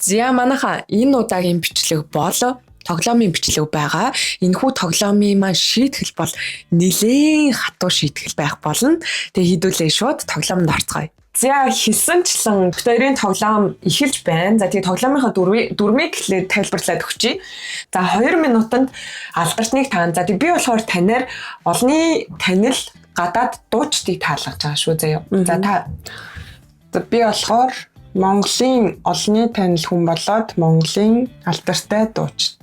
За, манайха, энэ удаагийн бичлэг бол тоглоомын бичлэг байгаа. Энэхүү тоглоомын маань шийтгэл бол нэлээн хатуу шийтгэл байх болно. Тэгээ хэдүүлээ шууд тоглоомд орцгоё. За, хэлсэнчлэн бид хоёрын тоглоом эхэлж байна. За, тэгээ тоглоомынхаа дүрмийг эхлээд тайлбарлаад өгчье. За, 2 минутанд алдартныг таана. За, тэгээ би болохоор танаар олонний танил гадаад дуучдыг таалгаж байгаа шүү заяа. За, та За, би болохоор Монголын олонний танил хүн болоод Монголын алдартай дуучид.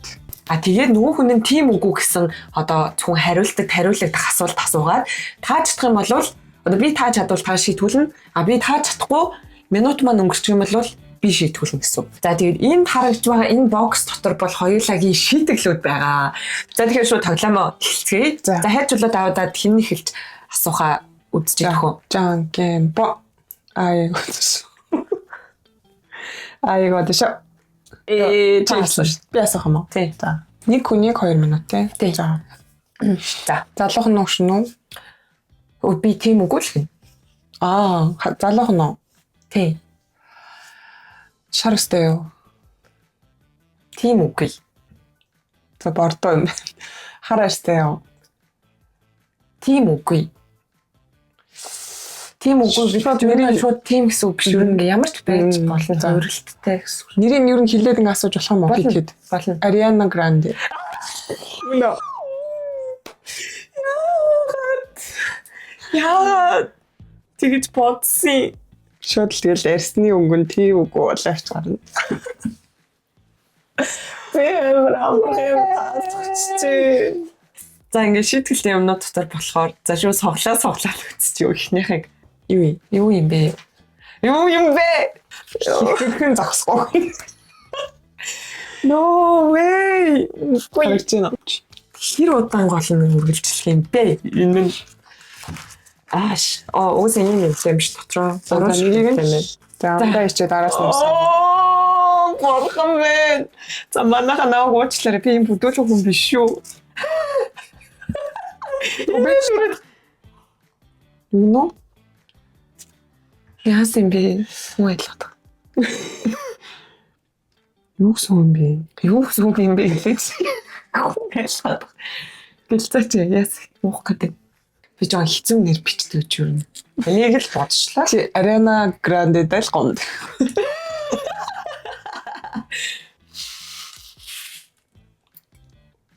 А, тэгээд нөгөө хүн нь тийм үгүй гэсэн одоо зөвхөн хариултад хариулагдах асуулт асуугаад, тааж чадах юм бол, одоо би тааж чадвал та шийтгүүлнэ. А, би тааж чадахгүй минут маань өнгөрчих юм бол би шийтгүүлнэ гэсэн. За, тэгээд энд харагдж байгаа энэ box дотор бол хоёулагийн шийтгэлүүд байгаа. За, тэгэхээр шууд тоглоомоо эхэлцгээе. За. За, хайр чулуу даваад хэн эхэлж асуухаа үзэж идэх үү? じゃんけんぽん. Аа, айгуу дэшээ. Ээ, чи чи асууш. Би асуух юм уу? Тий. За. Нэг хүнийг 2 минут, тий. Тий. За. За. Залуухан уу, шин үү? Өө, би тийм үгүй л гин. Аа, залуухан уу? Тий. Шар үстэй юу? Тийм үгүй. За, бордоо юм байна. Хар арьстай юу? Тийм үгүй. Тийм үгүй би шууд нэрийг шууд тийм гэсэн үг биш юу, ингээ ямар ч байж болно, зорилттой гэсэн үг. Нэрийг нь ер нь хилээд ингээ асууж болох юм уу? Болно. Хэлэхэд. Болно. Ariana Grande. Үнэ. Яагаад? Яагаад тэгэж бодсон? Шууд л тэгэл арьсны өнгө нь тийм үгүй бол авч гарна. Би амар амар юм таалцчихжээ. За, ингээ шийтгэлтэй юмнууд дотор болохоор за шууд суглаа суглаа л үзчих юу эхнийхийг. Юу юм? Юу юм бэ? Юу юм бэ? Хэрхэн зогсохгүй. No way. Үгүй. Харагдаж байна уу? Хэр удаан гол нь үргэлжлэх юм бэ? Энэ нь ааш. Оо, уусаа юм юм юм биш дотроо. За, нэрийг нь За, удаа ичээд араас нь уусаа. Оо, бурхан минь. За, манайха намайг уучлаарай. Би юм бүдүүлэг хүн биш шүү. Юу нөө? Яасан юм бэ? Хүн ойлгоод. Юу гэсэн юм бэ? Юу гэсэн үг юм бэ гэлээч. Хүн ойлгоод. Гэлцээч, яас уух гэдэг. Би жоо хэцүү нэр бичдэг ч юм. Энийг л бодчихлаа. Чи Ariana Grande дэл гонд.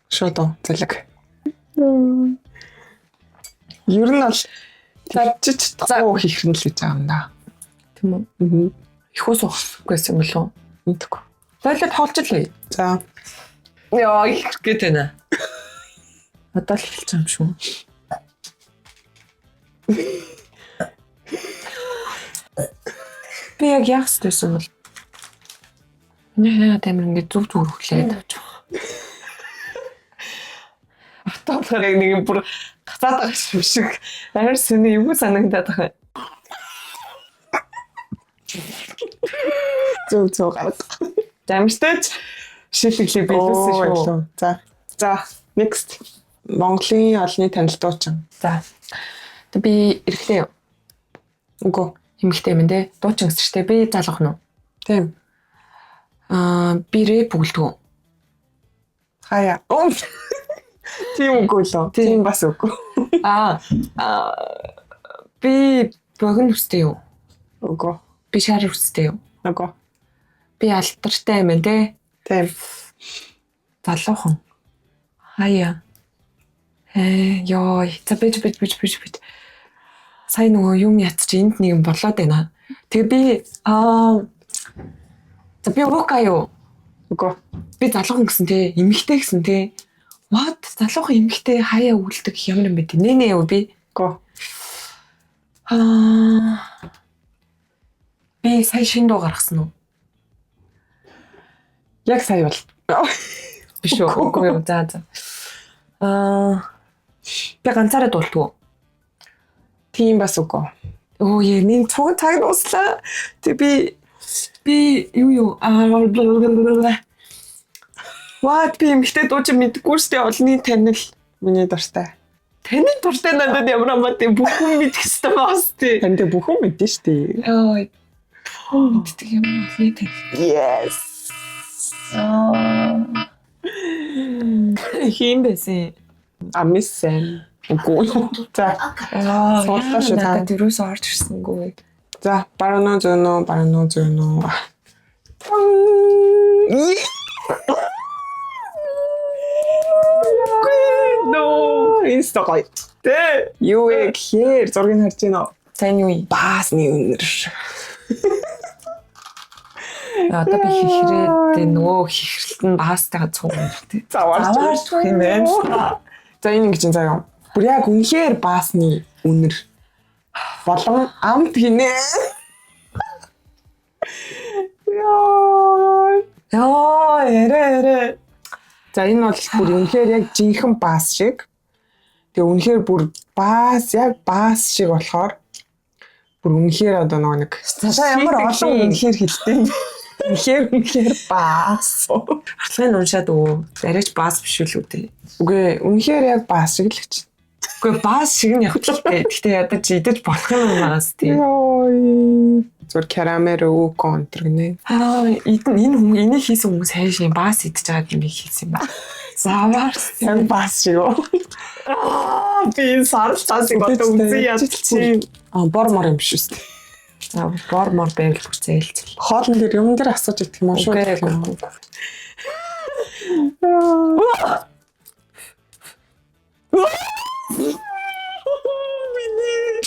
Шууд уу, зэлэг. Ер нь бол тавьчих чадахгүй хийх нь л гэж байгаа юм да. Тийм үү? Аа. Их үү суух гэсэн юм болов уу? Мэдгүй. Лойлоод хоолчлаа. За, Яа, их гээд байна. Одоо л эхэлж байгаа юм шүү. Би яг яах ёстойсэн бол. Миний хаяад амир ингэ зүг зүгээр хөглээд авч байгаа. Автоматар яг нэг юм бүр гацаад байгаа юм шиг амар сони юу санагдаад байгаа. Зөв зөв гарга. За, амжтайч шилтгэлийг биелүүлсэн шүү. За. За, next. Монголын олонний танил дуучин. За. Тэг, би эрэгтэй юу? Үгүй. Эмэгтэй юм те. Дуучин гэсэн ч те. Би залуухан уу? Тийм. Аа, би рэп бүгэлдэг үү? Хаяа. Оо. Тийм үгүй лөө. Тийм бас үгүй. Аа, аа, би богино үстэй юу? Үгүй. Би шар үстэй юу? Үгүй. Би алдартай юм байна те. Тийм. Залуухан. Хаяа. Ээ, ёо. За, бич бич бич бич бич. Сая нөгөө юм ятч энд нэг юм болоод байна. Тэгээ би за, би Ука юу? Үгүй. Би залуухан гэсэн те. Эмэгтэй гэсэн те. What? Залуухан эмэгтэй хаяа өгүүлдэг ямар юм бэ те? Нэ нэ юу би? Үгүй. Аа, би сая шинэ дуу гаргасан уу? Яг сая бол. Биш үү? Үгүй юу. За за. Аа, би ганцаараа дуулдаг уу? Тийм бас үгүй. Оо яа, нэг цуг цаг дуслаа. Тэг, би юу юу аа. What, би эмэгтэй дуучин мэдгүй шүү дээ, олонний танил. Миний дуртай. Таны дуртай надад ямар хамаатай, бүх хүн мэдэх хэрэгтэй байгаас тий. Танд бүх хүн мэднэ шүү дээ. Яа. Мэддэг юм олонний танил. Yes. Аа. Хин байсан. Амисэн. Үгүй. За. Аа, Суулгаа шүү та. Надад юусоо орж ирсэнгүй. За, баруун уу зүүн үү, баруун уу зүүн үү. No, инста гоё. Тэ, юу вэ гэхээр зургийг харж байна уу? За энэ юу юм? Баасны үнэр. Одоо би хихрээд нөгөө хихрэлт нь баастайгаа цуг юм тий. Заваарч Заваарч юм байна. За энэ ингэж юм заяа. Бүр яг үнэхээр баасны үнэр болон амт гинэ. Яа. Йоо, яриа яриа. За энэ бол бүр үнэхээр яг жинхэнэ баас шиг. Тэгээ үнэхээр бүр баас яг баас шиг болохоор бүр үнэхээр одоо нөгөө нэг Цаашаа ямар олон үнэхээр хэлдэг. Үнэхээр үнэхээр баас. Артлын уншаад өгөө. Арайч баас биш үү дээ. Үгүй үнэхээр яг баас шиг л гэж. Үгүй баас шиг нь явчихлаа. Гэхдээ ядаж идэж болох юм байгаас тий. Йой. Зүгээр карамел өвөө контр гинэ. Аа, эдэн энэ хүн энийг хийсэн хүмүүс хайш юм баас идэж байгаад юм хийсэн юм ба. Заваарс. Яг баас шиг үү? Аа, би сарл цаасыг одоо үзэн ядчих. Аа, бор мор юм биш үү? За, бор мор байвал бүр зээлцэл. Хоолн дээр юм дээр асууж идэх юм уу шууд идэх юм уу? Миний.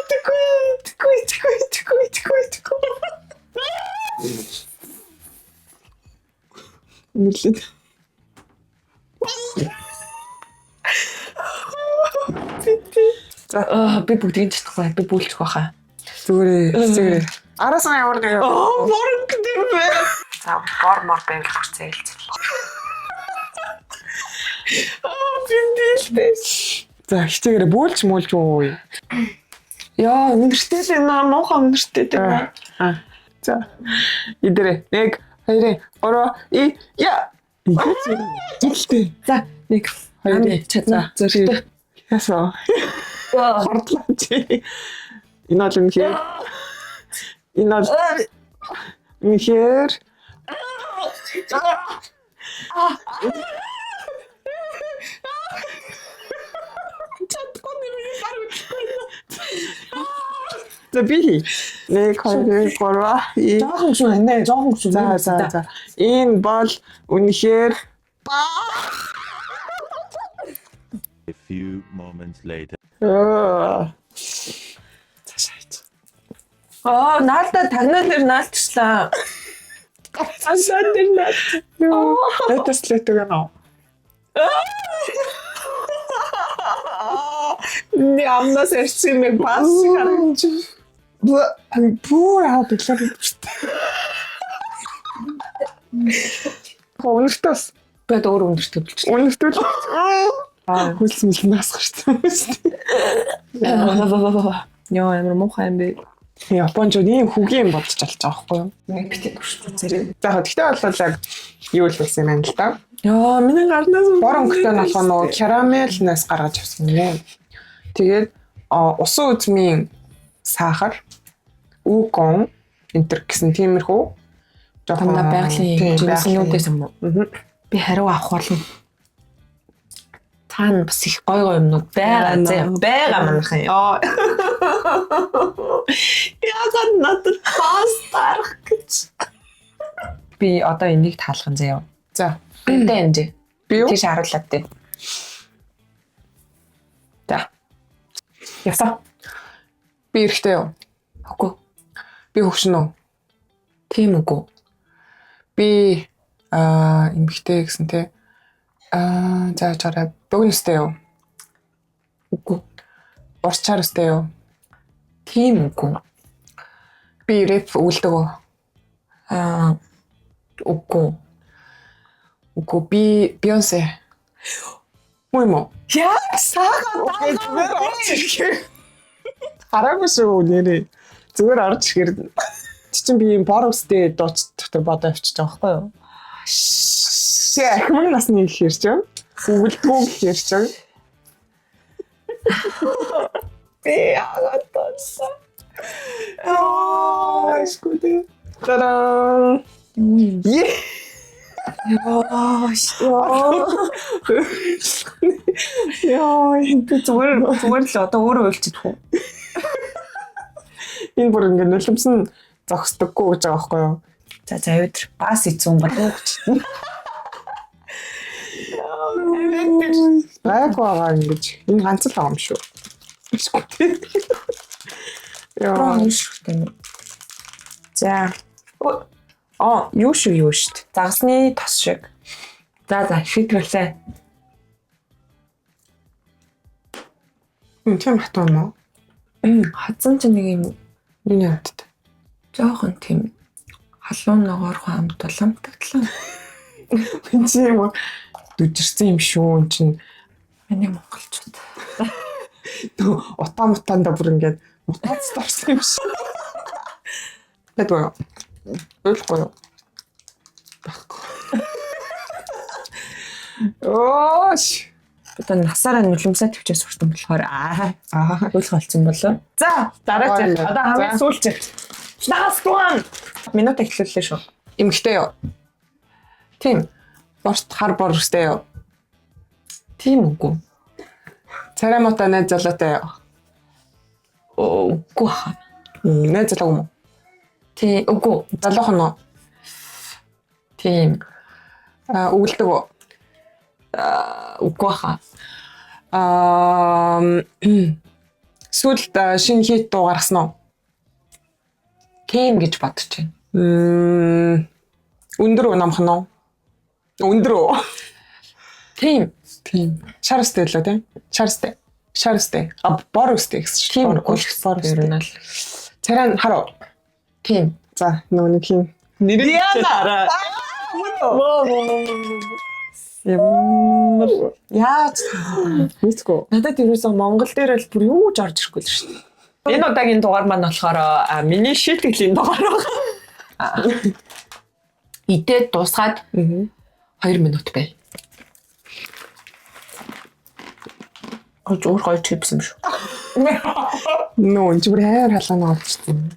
Тэггүй, тэггүй, тэггүй, тэггүй, тэггүй, тэггүй. Нүлээ. За, би бүгдийг нь чадахгүй. Би бүлчих байхаа. Зүгээрээ, зүгээрээ. Араас нь ямар нэг. Аа, бор гэдэг юм бэ. За, бор мор байвал бүр зээлцэл. Аа, би дээлтэй. За, хичээгээрээ бөөлж мөөлж уу. Яа, өнөртэй л энэ муухай өнөртэй тийм. Аа. За. Идэрэ. 1 2 3 и я. Зүгэлтэй. За, 1 2 За, зоригтой. Ясаа. Хордлоо чи. Энэ бол үнэхээр. Энэ бол үнэхээр. Чадахгүй нэр гар үтгэхгүй. За би хий. 1 2 3 и Жохон шүү энэ, жохон шүү. За за за. Энэ бол үнэхээр A few moments later. Аа. Цаашаа хийж. Аа, наалдаа тагнаа дээр наалтчлаа. Цаашаа дээр наалт. Летас летэг гэнэ. Ни амнаас ирсэн нэг бас харагдаж. Бүр аа биглэр шүү. Өнөртөөс Бод өөр өндөртэй болчихлоо. өнөртөө л хөлс мөлнөөс гарсан шүү дээ. Йоо, ямар муухай юм бэ. Япончууд ийм хөгийн юм бодож олж байгаа байхгүй юу? Нэг битээ туршиж зэрэг. За гэхдээ бол яг юу л байсан юм байна л да. Йоо, миний гарнаас Бор өнгөтэй нь болохоор нөгөө карамелнаас гаргаж авсан юм. Тэгээд усан үзмийн сахар, үгон энтер гэсэн тиймэрхүү жоохон Дандаа байгалийн тийм, жимснүүдээс юм уу? Мгм. Би хариу авах болно. Цаана бас их гой гой юмнууд байгаа зэ. Байгаа манайхан. Йоо. Яагаад надад бас дарах гэж. Би одоо энийг таалхан заяа. За, Бэнтэ энэ. би юу? Тийш харуулад дээ. За. Явсаа. Би эрэхтэй юу? Үгүй. Би хөгшин үү? Тийм үгүй. Би эмэгтэй гэсэн те. Аа, за чараа бөгнөстэй юу? Үгүй. Урт чарстай юу? Тийм үгүй. Би рэп өгүүлдэг үү? Аа үгүй. Үгүй, би Beyoncé. Муу юм уу? Яа, саага Зүгээр орж ирэхээр. Хараагүй шүү нэрээ. Зүгээр орж ирэхээр чи чинь би юм бор өстэй дууч дотор бодоо авчиж байгаа байхгүй юу? Тэгээ ахмаг насны гэхээр чинь өгөлдгүү гэхээр чинь Би яагаад болсон? Аа, шгүдэ. Тараа. Юу юм? Е. Яа. Яа, Би зүгээр зүгээр л одоо өөрөө уйлчих үү. энэ бүр ингээ нулимсан зогсдоггүй гэж байгаа байхгүй юу? За за өдөр бас эзэн болов гэж. Гайг байгаа ингэж. Энэ ганц л байгаа юм шүү. Яа. Шүү. За. Оо, юу шүү юу шүү. Загасны тос шиг. За за шийдвэрлээ. Энэ тийм хатуу юм уу? Хазан ч нэг юм Миний амттай. жоохон тийм халуун ногоорхон амт бол амтагдлаа. Энэ чи юм уу? Дүжирсэн юм шүү. Энэ чинь Миний монголчууд. нөгөө утаа мутаанда бүр ингээд мутаац орсон юм шиг. Байдгүй юу? Ойлгохгүй юу? Баггүй. Оош. Одоо насаараа нулимсаа төвчээ сурсан болохоор аа Аа. ойлгох болсон болоо. За дараач Гоё. одоо хамгийн За. сүүлч. Last one. Минут эхлүүллээ шүү. Эмэгтэй юу? Тийм. Борт хар бор өстэй юу? Тийм үгүй. Царай муутай найз залуутай юу? Үгүй хаа. Найз залууг юм уу? Тийм үгүй. Залуухан уу? Тийм. Аа, өгөлдөг үү? Үгүй хаа. Аа, сүүлд шинэ хит дуу гаргасан уу? Тийм гэж бодож байна. Өндөр үү намхан уу? Өндөр үү? Тийм. Тийм. Шар өстэй лөө тийм? Шар өстэй. Шар өстэй. А бор өстэй гэсэн чинь. Тийм Бор үгүй бор ер өстэй. нь л. Царай нь хар уу? Тийм. За, нөгөө нэг хин. Нэрийг Диана. Мөө Ямар Яаж мэдгүй. надад ерөөсөө Монгол дээр л бүр юу ч орж ирэхгүй л шүү дээ. Энэ удаагийн дугаар маань болохоор миний шийтгэлийн дугаар байгаа. Идээд дуусгаад 2 минут бай. Гож өөр гоё чипс юм шүү. Нөө энэ чи бүр хайр халаан олчихсон.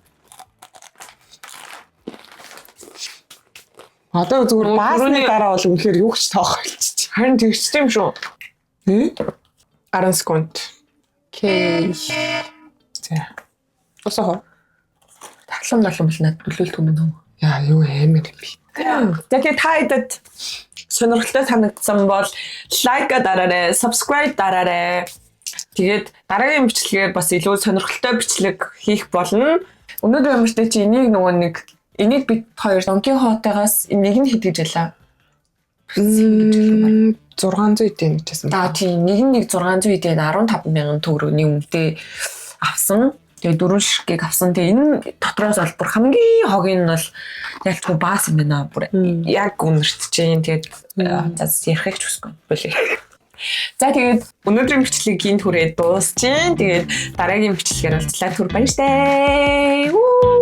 Одоо зүгээр Нөө, баасны түрүүний- дараа бол үнэхээр юу ч тоох болчих. Харин тэгчтэй юм шүү. Хм? 10 секунд. Окей. За. Усаа. Талан болон бол надад төлөөлдөг юм нөө. Яа, юу амар юм бэ? За тэгээ та хэдэд сонирхолтой санагдсан бол лайк дараарай, subscribe дараарай. Тэгээд дараагийн бичлэгээр бас илүү сонирхолтой бичлэг хийх болно. Өнөөдөр ямартай чи энийг нөгөө нэг энийг бид хоёр Дон Кихотегоос нэг нь хэд гэж ялаа. 600 эдэн гэж хэлсэн. За тийм нэг нь нэг 600 эдэн 15 мянган төгрөгийн үнэтэй авсан. Тэгээ дөрвөн ширхгийг авсан. Тэгээ энэ дотроос бол бүр хамгийн хогийн нь бол ялцгүй баас юм байна. Бүр яг үнэрт чинь. Тэгээд за ярихыг ч хүсэхгүй болий. За тэгээд өнөөдрийн бичлэг энд хүрээд дуусчин. Тэгээд дараагийн бичлэгээр уулзлаа. Түр баяртай. Үу.